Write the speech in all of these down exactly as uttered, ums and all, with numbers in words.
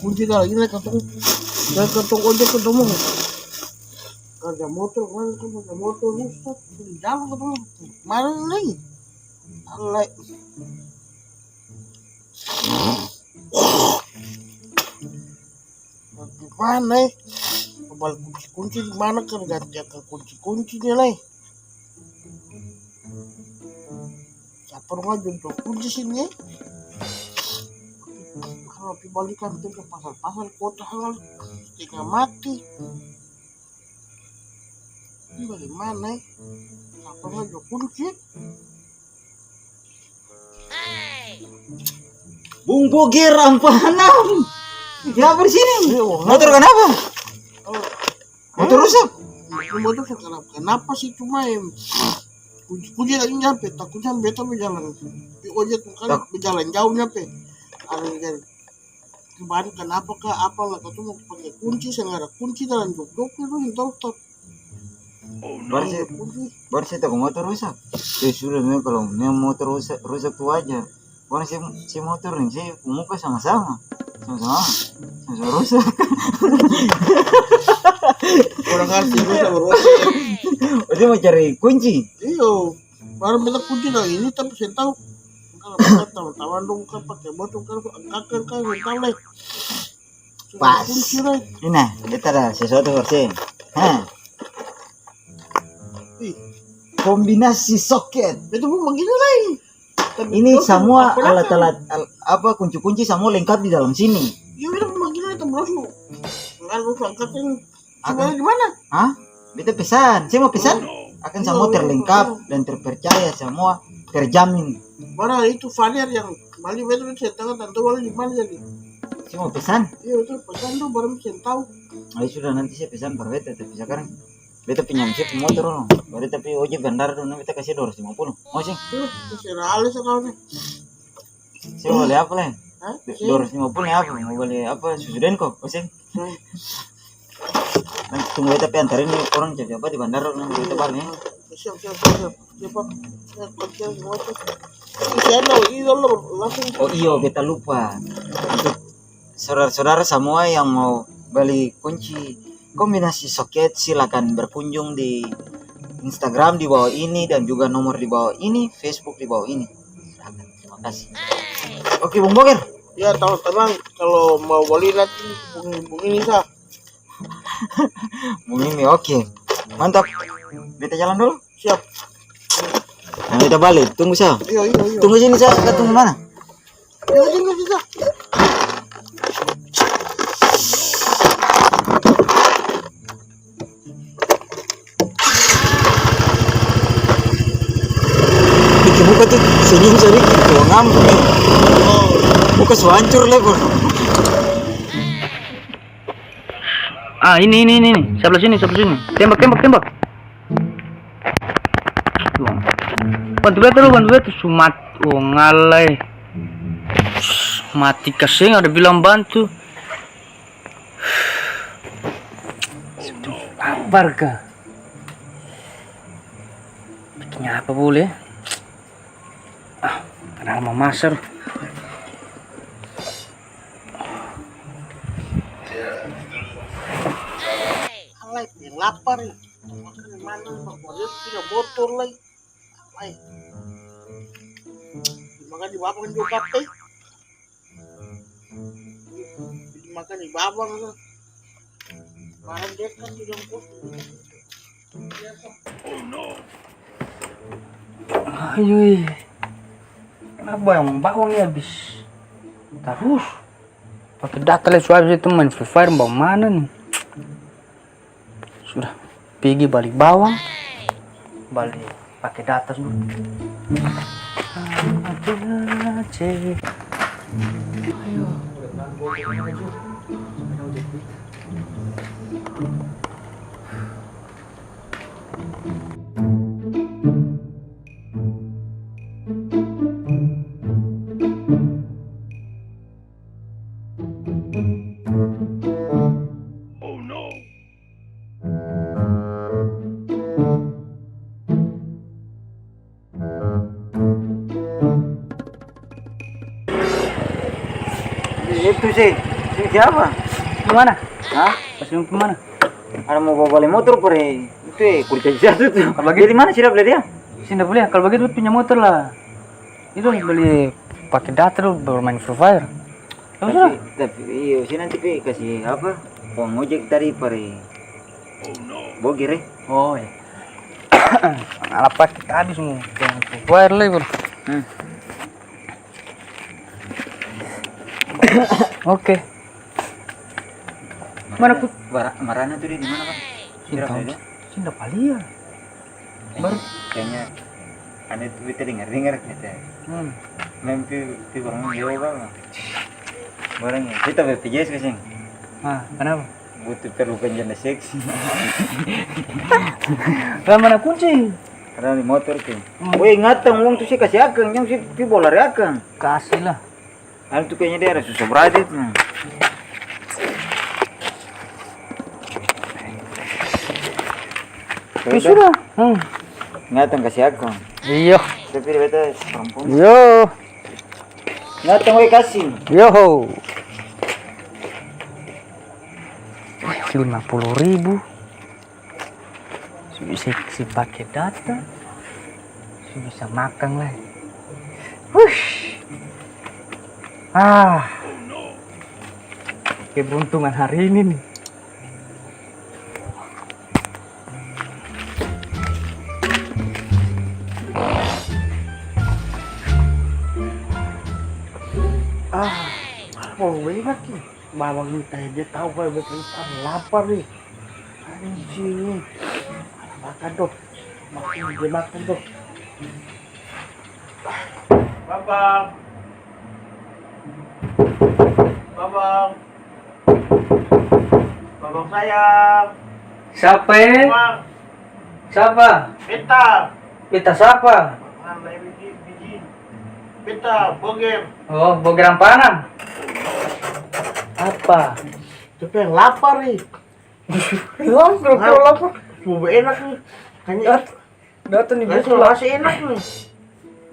Kunci dalam ini katong, dan katong ojek katong mo karja motor, kemarin katong karja motor rusak, di dalam katong mana lagi? Alai. Bagaimana, eh? Kembali kunci-kunci di mana kan ganti akang kunci-kunci ni lai? Sapa dong aja jual kunci sini, eh? Kalau pi balikan pi ke pasar-pasar kota halal, setengah mati. Ini bagaimana, eh? Sapa dong aja jual kunci? Bung Boger ampa hanam. Ya, apa di sini? Iya, Bung. Motor kanapa? Oh. Motor rusak? Motor rusak kanapa? Kanapa sih cuma, em, kunci, kunci lagi nyampe, takutnya beta berjalan. Di ojek kan berjalan jauh nyampe. Ada yang Ban kanapa ka, apa la katong mo pake kunci, seng ada kunci dalam jok-jok itu, seng tau, tau. Baru se, baru se toko motor rusak. Eh, sudah memang, kalo memang motor rusak, rusak tu wajar. Barang se, se motor deng se pung muka sama-sama. Sama-sama. Sama-sama rusak. Orang ngarti rusak baru rusak. Berarti mo cari kunci? Iyo. Barang beta kunci dalam ini, tapi seng tau. Kalo beta tawan-tawan dong kan pake motor kan, angkakan kan, seng tau lai. Pas. Kunci lai. Ini nah, beta ada sesuatu for sale. Ha. Ih. Kombinasi soket. Beta pun bagini lai. Tapi ini semua alat-alat, al-, apa, kunci-kunci semua lengkap di dalam sini. Iya, beta pun bagini lai, tapi langsung. Lalu angkakan. Cuma di mana? Hah? Beta pesan, se mo pesan? Akang samua terlengkap dan terpercaya, samua terjamin. Mana itu Faniar yang bali beta, beta seng tau, tantu bali di mana jadi? Se mo pesan? Iya, itu pesan tu, barang seng tau. Ayo sudah, nanti se pesan par beta, tapi sakarang beta pinjam se pung motor dolo. Baru beta pi ojek bandara dolo, nanti beta kasi dua ratus lima puluh. Mau seng? Iya, terserah ale sakarang. Se mo bali apa lai? Hah? Dua ratus lima puluh ni apa? Mo bali apa? Susu denko? Mau seng? Nanti tunggu beta pi antar ini orang jadi apa di bandara, nanti beta bale, eh. Siap, siap, siap, siap. Siap, Pak. Siap, Pak. Siap, Pak. Isi anda, ini dulu, langsung. Oh iyo, beta lupa. Untuk saudara-saudara samua yang mau bali kunci kombinasi soket, silakan berkunjung di Instagram di bawah ini dan juga nomor di bawah ini, Facebook di bawah ini. Silakan. Terima kasih. Oke, Bung Boger. Ya, tenang-tenang. Kalau mau bali nanti hubungi, hubungi ini sa. Begini, oke. Mantap. Beta jalan dulu. Siap. Nah, beta bale. Tunggu sa. Iya, iya, iya. Tunggu sini sa. Ka tunggu mana? Iya, sini, sini, sini. Bikin muka tuh senyum sadiki, tuh ngambek. Muka su hancur, Lebor. Ah, ini, ini, ini, ini. Sebelah sini, sebelah sini. Tembak, tembak, tembak. Bantu beta dulu, bantu beta. Sumat, oh, ngalai. Mati kaseng, ada bilang bantu. Lapar ka? Bikin apa boleh? Ah, padahal mamasar. Alai, yang lapar ini. Makan di mana? Baru punya motor lai. Alai. Makan di bawah kan juga, eh. Makan di babang tu. Barang dekat tu dong kos. Ayui. Kenapa yang bawang ni habis? Tarus. Pake data lai su habis itu main Free Fire bawang mana ni? Sudah, pigi bali bawang, bali pake data sudah. Ayo. Itu sih, sih, Siapa? Kemana? Hah? Pas kemana? Ada mau bawa bali motor par itu, eh, kurcaci satu tu. Kalau bagitu, jadi mana sih, Dap, dia? Sini, Dap, lihat. Kalau bagitu, punya motor lah. Itu beli pakai data dulu, baru main Free Fire. Tapi, tapi, iyo, sih nanti pi kasi apa? Uang ojek tadi pare boger, eh. Oh, iya. Ala paket habis mo. Uang Free Fire lagi, bro. Hmm. Oke. Mana Marana, ku- Mara-, Marana tuh dia di mana, Bang? Sini tahu. Sini dapat lihat. Baru kayaknya aneh tuh, beta dengar-dengar kata. Hmm. Main pi, pi barang jauh, Bang. Barang ya, kita B P J S kasih. Ah, kenapa? Butuh perlu penjanda seksi. Lah, mana kunci? Ada di motor tuh. Hmm. Weh, ingatang uang tuh, saya kasih akang, jang saya pi bawa lari akang. Kasih lah. Anu tu kayaknya dia ada susah berarti tu. Ya sudah. Hmm. Ingatang kasi akang. Iyo. Tapi dia beta perempuan. Iyo. Ingatang, weh, kasi. Yo. Wih, lima puluh ribu. Su bisa, su pake data, su bisa makang lai. Wush. Ah. Keberuntungan hari ini nih. Ah, mau enak nih. Bawang ni tadi dia tau kalo beta lapar ni. Anjing ni. Makan to. Makan, dia makan to. Babang. Babang. Babang sayang. Sapa e? Babang. Sapa? Beta. Beta sapa? Mana lai biji, biji? Beta, Boger. Oh, Boger Ampanang. Apa? Tapi yang lapar ni. Lapar, kira-kira lapar. Mau enak ni. Kayaknya dat-, datang di beta. Masih enak ni.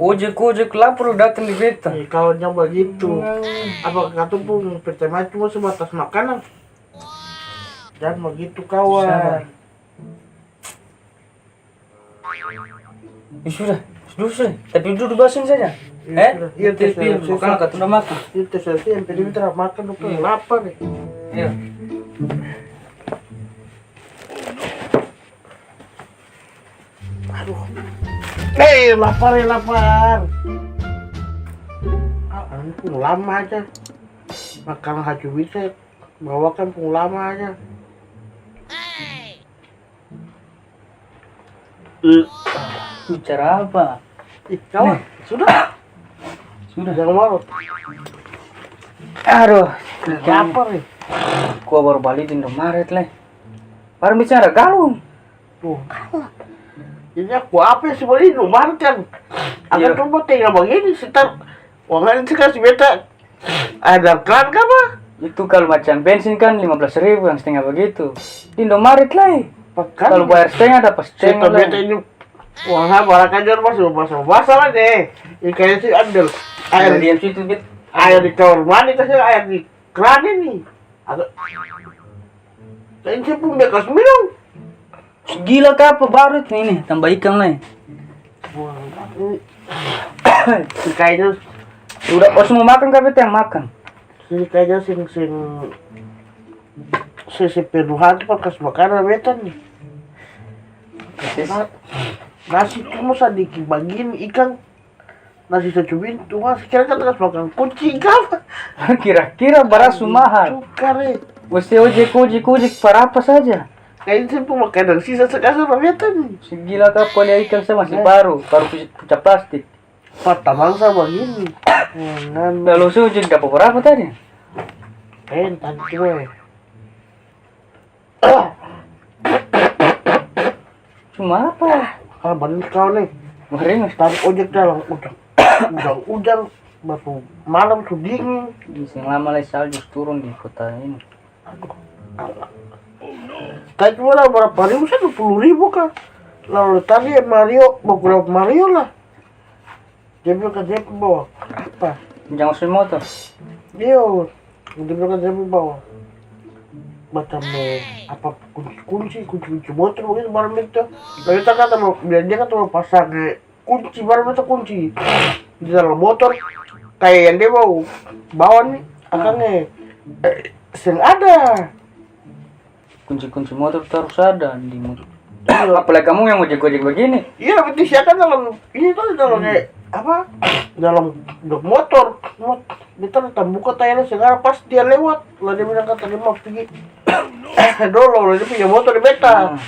Ojek, ojek lapar datang di beta. Eh, kawan yang bagitu. Hmm. Apa katong pung pertemanan cuma sebatas makanan? Jangan bagitu, kawan. Sabar. Ya sudah, sudah, sudah. Tapi dudu basing saja. Iya, eh? Sudah. Iya, terserah, terserah. Makan, katong udah makan. Iya, terserah, yang penting kita makan, lapar ni. Iya. Aduh. Eh, lapar ya, lapar. Ah, ampun, lama aja. Makan hacu bisa, bawakan pung lama aja. Bicara apa? Ih, kawan, sudah. Sudah. Jangan marah. Aduh, lapar nih. Kua baru bali di Indomaret, le. Baru bicara galung. Tuh, kalah. Ini aku apa yang sebenarnya Indomaret kan? Iya. Aku coba tengah begini, setar. Uangan sih kasih beta. Ada kran ka apa? Itu kalau macam bensin kan lima belas ribu yang setengah begitu. Di Indomaret lai. Pakan. Kalau bayar setengah, dapat setengah lai. Beta ini uang ha baraka jual basah, basah, basah lah deh. Ini kayaknya sih ambil air. Dari yang situ, Bet. Air di kamar mandi, kasih air di kran ini. Agak. Saya pun bekas minum. Gila ka apa baru itu ini, tambah ikang lai. Wah, ini kayaknya sudah, oh, semua makan ka beta yang makan? Ini kayaknya sing, sing, sing, sing penuhan tu pas kas makanan beta ni. Persis. Na-, nasi cuma sadiki bagini, ikang. Nasi satu pintu, Mas. Kira kan kas makan kucing kapa? Kira-kira baras su mahal. Tukar, eh. Musti ojek, ojek, ojek, par apa saja? Kayaknya saya pung makanan sisa sekasar pa beta ni. Si gila ka, pole ikan sa masih baru, baru puca, puca plastik. Patah bangsa bagini. Lalu saya ojek dapa barapa tadi? Eh, tadi cuma, eh. Cuma apa? Ah, badan kau ni. Mari, Mas. Tarik ojek dalam udang. Udang-udang, baru malam su dingin. Ih, seng lama lai salju turun di kota ini. Aduh, alah. Tadi cuma ada berapa ribu, satu puluh ribu kah? Lalu tadi Mario, baku dapat Mario lah. Dia bilang ka dia bawa apa? Jang oseng motor. Dia Dia bilang kata dia bawa macam, eh, apa, kunci-kunci, kunci-kunci motor begitu, barang begitu. Lalu dia kata mau, biar dia kata mau pasang, eh, kunci, barang beta kunci di dalam motor, kaya yang dia mau bawa ni, akang, eh, eh, seng ada. Kunci-kunci motor tu harus ada di motor. Apalagi kamu yang ojek-ojek begini. Iya, berarti sia kan dalam ini tuh, dalam, eh, apa, dalam jok motor. Beta datang buka tayar seng ada, pas dia lewat, lah dia bilang kata dia mau pigi. Dolo, lah dia punya motor di beta. Hmm.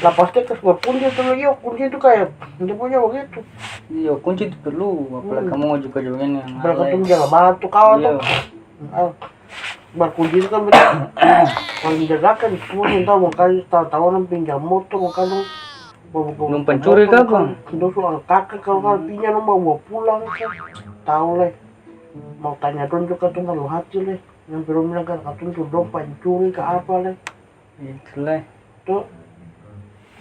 Lah pas dia kas kunci itu lagi, oh, kunci itu kayak dia punya begitu. Iya, kunci itu perlu, apalagi kamu mau juga juga ini yang lain. Apalagi katong jalan malam tuh kawan tuh. Ah, bar kunci itu kan beta paling jagakan, semua yang tahu, makanya tahu-tahu orang pinjam motor, makanya dong bawa-bawa. Dong pancuri ka apa? Dong suka kaka kalau, kalau pinjam, dong bawa-bawa pulang ka. Tahu leh. Mau tanya dong juga katong talu hati leh. Yang dong bilang kata katong tu dong pancuri ka apa leh. Itu leh. Tu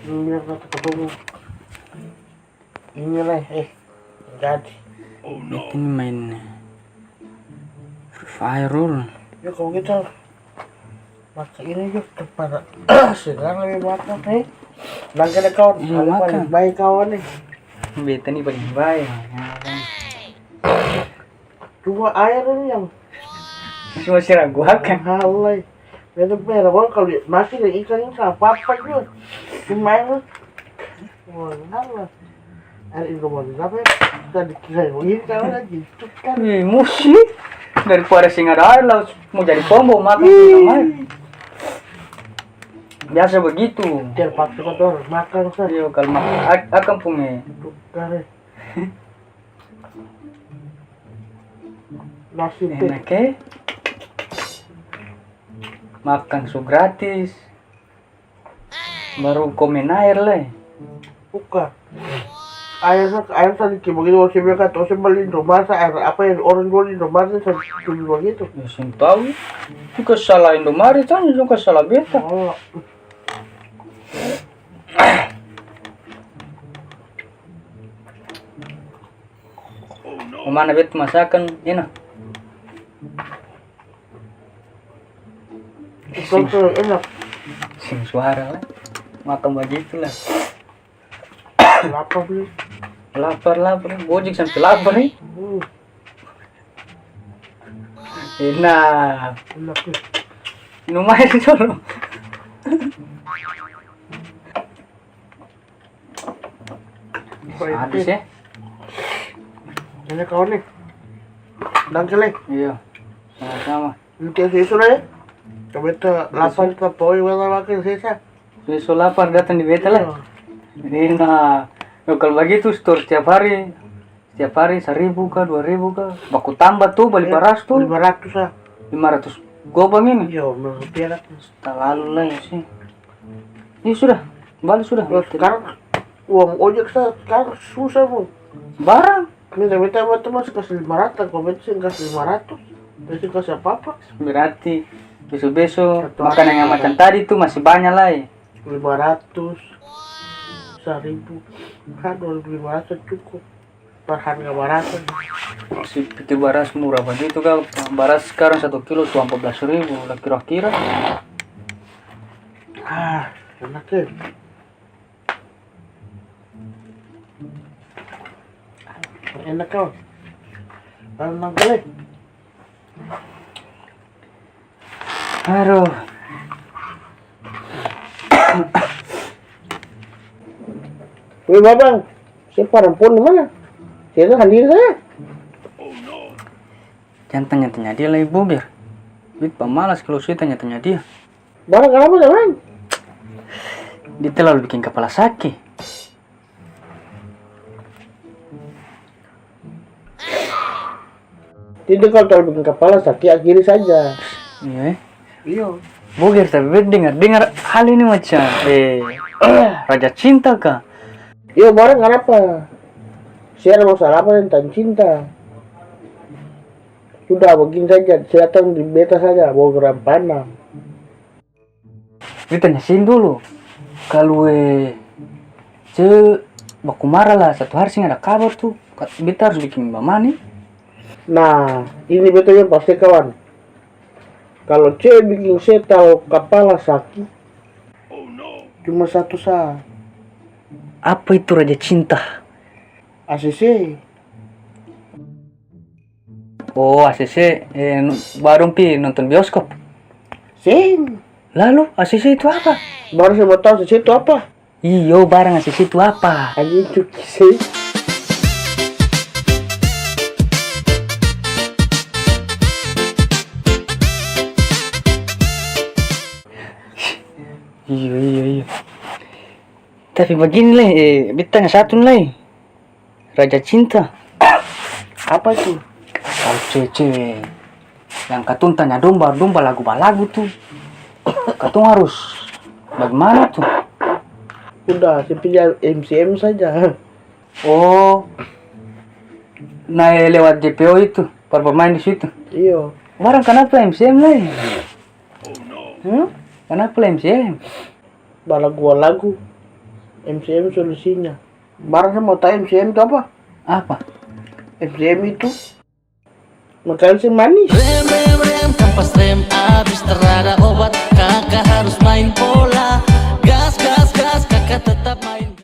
dong bilang kata katong ini leh, eh, jadi. Beta ni main Free Fire dulu. Ya, kalau gitu Maka ini juga kepada segar lagi makan, eh. Nangke deh, kawan. Iya, makan. Paling baik, kawan, nih. Beta nih paling baik. Cuma air ini yang masih, masih ragu akan. Mahal, eh. Beta merah, kawan, kalau nasi dan ikan ini sama apa juga. Cuma air. Wah, mahal. Air Indomaret berapa ya? Bisa dikira begini kalau lagi. Itu kan. Ih, musti. Daripada seng ada air, lah mo jadi pombo makan Indomaret. Biasa begitu. Terpaksa katong harus makan, sa. Iyo, kalau makan, ak-, akang pung, eh. Tukar, eh. Nasi teh. Enak, eh. Makan su gratis. Baru komen aer lai. Bukan. Aer sa, aer sadiki bagitu, ose bilang kata ose bali Indomaret sa, aer apa yang orang jual di Indomaret sa tuju bagitu. Ya, seng tau. Itu ka salah Indomaret sa, itu ka salah beta. Oh. Mana beta masakan enak. Seng, seng suara lah. Makan bagitu lah. Lapar ni. Lapar, lapar. Gojek sampe lapar ni. Hmm. Enak. Enak ni. Minum aer dolo. Habis ya? Ini kawan nih. Dangke lai. Iya. Sama-sama. Ini kayak sisa lai. Coba itu lapar, tapi beta makan sisa. Sisa lapar datang di beta lai. Iya. Ini nah, kalau bagitu stor setiap hari. Setiap hari saribu ka, dua ribu ka, baku tamba tu bali baras tu. Lima ratus sa. Lima ratus gobang ini? Iyo, lima ratus rupiah lah. Talalu lai sih. Ini sudah, bali sudah. Skarang uang ojek sa skarang susah, Bu. Barang. Minta, minta, minta, beta masih kasi lima ratus, kalo beta seng kasi lima ratus, beta seng kasi apa-apa. Berarti beso-beso makanan yang macam tadi tu masih banya lai. Lima ratus, saribu, kan dua ribu lima ratus cukup. Par harga baras. Si pikir baras murah bagitu ka, baras skarang satu kilo cuma ampat belas ribu lah kira-kira. Ah, enak ya. Enak kau. Kalau nangkele. Aduh. Weh, Babang, se parampuan di mana? Se tanya sandiri saja. Jang tanya-tanya dia lai, Boger. Beta pamalas kalu se tanya-tanya dia. Barang kanapa, Babang? Dia terlalu biking kapala saki. Jadi, kalu talalu biking kapala saki, akhiri saja. Iya, eh? Iyo. Boger, tapi beta dengar-dengar hal ini macam, eh, raja cinta ka? Iyo, barang kanapa? Se ada masalah apa tentang cinta? Sudah, begini saja, se datang di beta saja, bawa rampana. Beta tanya seng dulu, kalu, eh, se baku mara la satu hari seng ada kabar tu, ka-, beta harus biking bamani? Nah, ini beta jua pasti kawan. Kalo cewe biking setel kapala saki, cuma satu sa. Apa itu raja cinta? A C C. Oh, A C C, eh, nu-, baru pi nonton bioskop? Seng. Lalu, A C C itu apa? Baru saya mau tahu A C C itu apa. Iyo, barang A C C itu apa? Anjing, itu kisah. Iyo, iyo, iyo. Tapi bagini lai, eh, beta tanya satu lai. Raja cinta. Apa itu? Kalo cewe-cewe yang katong tanya dong, baru dong balagu-balagu tu, katong harus bagimana tu? Udah, se pilih M C M saja. Oh. Nae lewat J P O itu, par bamaeng di situ? Iyo. Barang kanapa M C M lai? Hmm? Kanapa lai M C M? Balagu-balagu. M C M solusinya. Barang sa mau tau M C M itu apa? Apa? M C M itu makan seng manis. Rem, rem, rem, kampas rem abis, tarada obat, kaka harus main bola. Gas, gas, gas, kaka tetap main.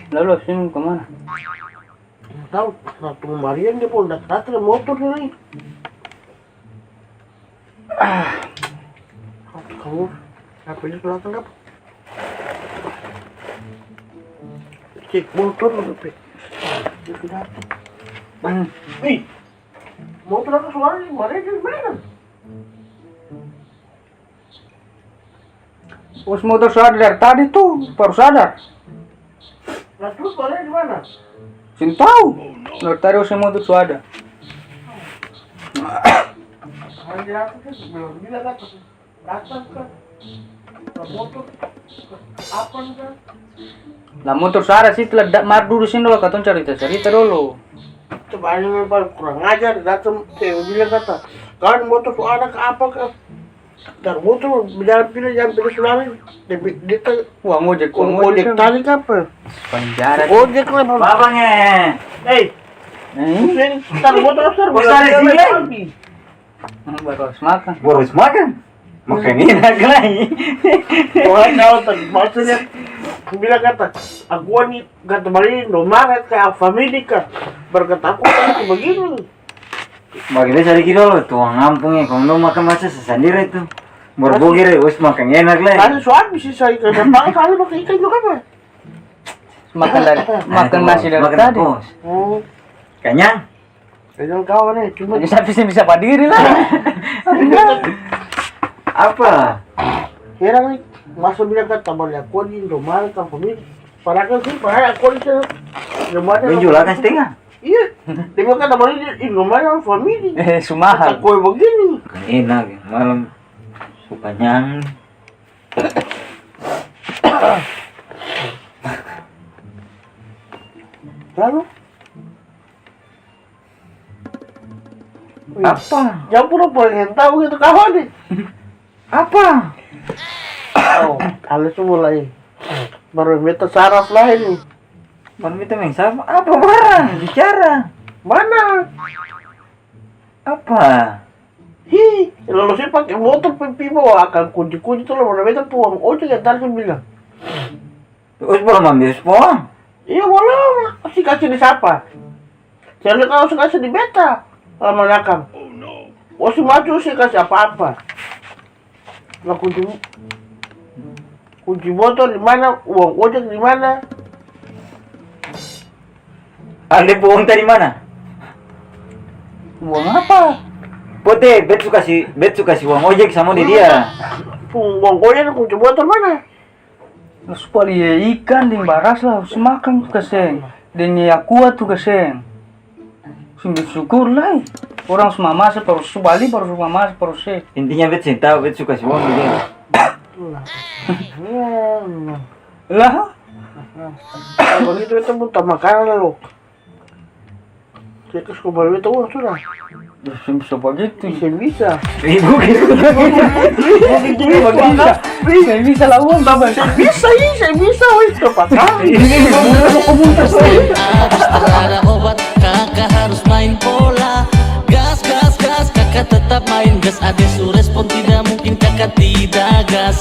Lalu abis ini mau kemana? Tau, satu marian dia pun datang motor ni. Ah. Kamu, apa ini sudah datang apa? Cek motor udah pe. Dia sudah datang. Hmm. Ih, motor apa suara ni? Marian dari mana? Bos motor su ada dari tadi tu, baru sadar. Nah, terus bale di mana? Seng tau. Dari tadi bos motor su ada. Hanya aku kan belum bilang kan, datang kan. Nah, motor apa kan? Lah, motor su ada situ lah, da-, mar dudu sini dolo, katong carita-carita dolo. Itu banyak memang kurang ajar, datang, saya bilang kata, "Kan motor su ada ka apa ka?" Tar motor bajalan pindah jang pindah su lari. Dia bi-, dia ta-, uang ojek, uang ojek tadi kapa? Panjara. Ojek lah, Bang. Babang, eh. Hei. Eh? Sini, tar motor, tar. Besar di sini, eh? Hmm, baru habis makan. Baru habis makan? Makan enak lai. Orang tahu, tar, maksudnya, bilang kata, "Aku ni," kata, "bali Indomaret ka, Alfamidi ka." Baru kata aku, "Kan begini." Bage sadiki dolo, tuang ampung e, kong dong makang masa sasandiri tu. Baru boger e, wes makang enak lai. Tadi su abis sisa ikan, kepala kali makang ikan juga apa? Makang dari, makang nasi dari tadi. Oh. Kanyang? Kanyang kawan e, cuma tapi seng bisa badiri lai. Apa? Heran ni, masa bilang kan tambah liat kodi, Indomaret, Alfamidi. Padahal kan sih, padahal kodi sih. Indomaret. Menjual akan setengah. Iya, dia bilang kata bali di Indomaret Alfamidi. Eh, su mahal. Kata kue begini. Bukan enak, malam su kanyang. Lalu? Apa? Jang pura pengen tahu gitu, kawan nih. Apa? Oh, ale su mulai. Baru beta saraf lai ni. Baru beta maeng saraf? Apa barang? Bicara. Mana? Apa? Hi, lalu saya pake motor pi, pi bawa akang kunci-kunci tu, lalu beta pung uang ojek yang tadi saya bilang. Ose balom ambia ose pung uang? Iya, balom. Ose kasi di sapa? Saya lihat ose kasi di beta. Lama nakang. Ose maju, ose kasi apa-apa. Lah, kunci, kunci motor di mana? Uang ojek di mana? Ande pung uang tadi mana? Uang apa? Pote, bet su kasi, bet su kasi uang ojek samua di dia. Pung uang ojek, kunci motor mana? Su bali ikan deng baras lah, su makang tu kaseng. Deng aqua tu kaseng. Seng bersyukur lai. Orang su mamasa baru su bali, baru su mamasa baru se. Intinya bet seng tau, bet su kasi uang di dia. Lah. Bagitu beta muntah makanan lalu. Saya kas kembali beta uang sudah. Ya, seng bisa bagitu. Seng bisa. Ibu gitu. Seng bisa. Seng bisa lah uang, Baba. Seng bisa, ih, seng bisa, weh, kapakang. Ini mau komunitas, weh. Abis tarada obat, kaka harus main bola. Gas, gas, gas, kaka tetap Main gas, ade su respon, tidak mungkin kaka tidak gas.